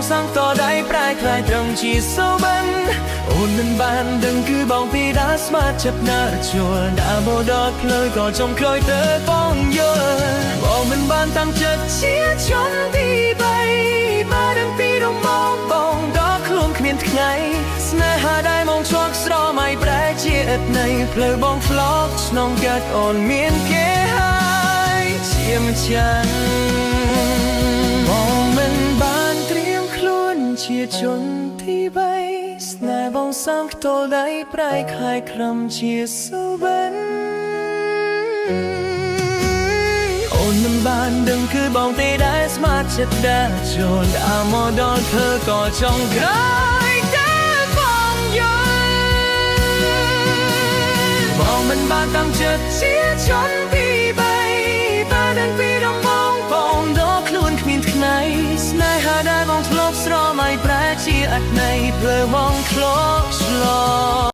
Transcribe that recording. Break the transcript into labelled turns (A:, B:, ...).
A: សងតដៃប្រែក្លាយត្រង់ជាសុបិនអូនមិនបានដឹងគឺបងពីដាស្មាតចិត្តណាស់ជួលដាក់មកដល់ផ្លូវក៏ចុងក្រោយទៅបងយល់បងមិនបានតាំងចិត្តជាជនទីបីបើដឹងពីរំបងបងដល់ខ្លួនគ្មានថ្ងៃស្នេហាដែលមកជាប់ស្រមៃប្រែជាឥតន័យផ្លូវបងធ្លាប់ឆ្នងកាត់អូនមានគេហើយជាម្ចាស់បងមិនបានត្រៀមខ្លួនជាជនទីបីស្នេហ៍បងសំខ្ទល់ដៃប្រែខែក្រំជាសុបិនអូនមិនបានដឹងគឺបងទេដែលស្មាតចិត្តដែលចូលដល់មកដល់ធ្វើក៏ចង់ក្រោយតែបងយល់បងមិនបានតាំងចិត្តជាជនទីបីបើដឹងពីរំបងបងដល់ខ្លួនគ្មានថ្ងៃស្នេហាដែលបងធ្លាប់ស្រមៃប្រែជាអត្ថន័យភ្លើបងធ្លាប់ឆ្ល